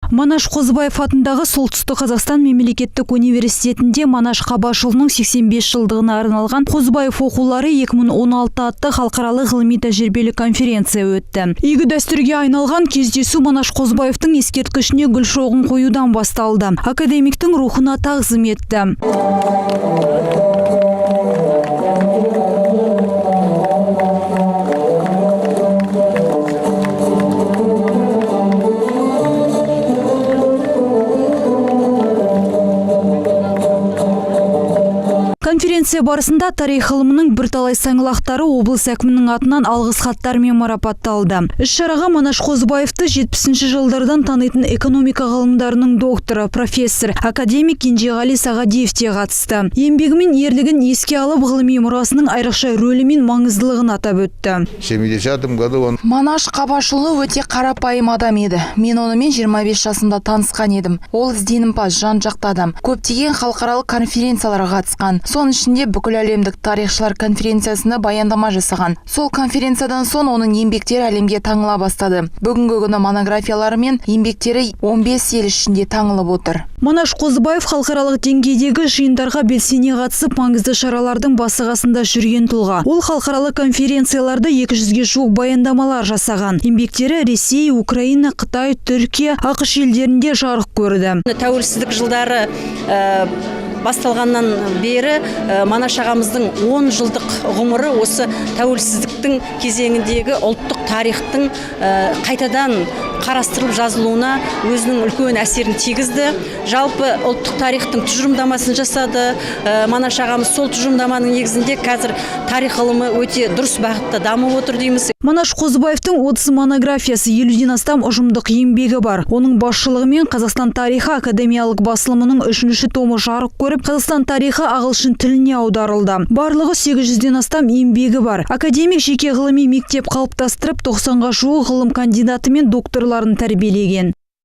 Манаш Қозыбаев атындағы Солтүстік Қазақстан мемлекеттік университетінде Манаш Қабашұлының 85 жылдығына арналған «Қозыбаев оқулары 2016» атты халықаралық ғылыми тәжірибелі конференция өтті. Игі дәстүрге айналған кездесу Манаш Қозыбаевтың ескерткішіне гүл шоғын қоюдан басталды. Академиктің рухына тағзым етті. Конференция барысында тарих ғылымының бірталай саңлақтары облыс әкімінің атынан алғыс хаттармен марапатталды. Іс-шараға Манаш Қозыбаевты 70 жылдардан танитын экономика ғылымдарының докторы, профессор, академик Кенжеғали Сағадиев те қатысты. Еңбегі мен ерлігін еске алып, ғылыми мұрасының айрықша рөлі мен маңыздылығын атап өтті. В 70-м году он Манаш Қабашұлы өте қарапайым адам еді. Мен онымен 25 жасымда танысқан едім. Ол ізденімпаз, жан-жақты адам. Көптеген халықаралық конференцияларға қатысқан. Соның ішінде бүкіл әлемдік тарихшылар конференциясында баяндама жасаған. Сол конференциядан соң оның еңбектері әлемге таныла бастады. Бүгінгі күні монографиялары мен еңбектері 15 ел ішінде танылып отыр. Манаш Қозыбаев халықаралық деңгейдегі жиындарға белсене қатысып, маңызды шаралардың басы қасында жүрген тұлға. Ол халықаралық конференцияларда 200-ге жуық баяндамалар жасаған. Еңбектері Ресей, Украина, Қытай, Түркия, АҚШ елдерінде жарық көрді. Тәуелсіздік жылдары басталғаннан бері Манаш ағамыздың 10 жылдық ғұмыры осы тәуелсіздіктің кезеңіндегі ұлттық тарихтың қайтадан қарастырылып жазылуына өзінің үлкен әсерін тигізді. Жалпы, ұлттық тарихтың тұжырымдамасын жасады Манаш ағамыз. Сол тұжырымдаманың негізінде қазір тарих ғылымы өте дұрыс бағытта дамып отыр дейміз. Манаш Қозыбаевтың 30 монографиясы, 50-ден астам ұжымдық еңбегі бар. Оның басшылығымен «Қазақстан тарихы» академиялық басылымының үшінші томы жарық көріп, «Қазақстан тарихы» ағылшын тіліне аударылды. Барлығы 800-ден астам еңбегі бар. Академик жеке ғылыми мектеп қалыптастырып, 90-ға жуық ғылым кандидаты мен докторларын тәрбиелеген.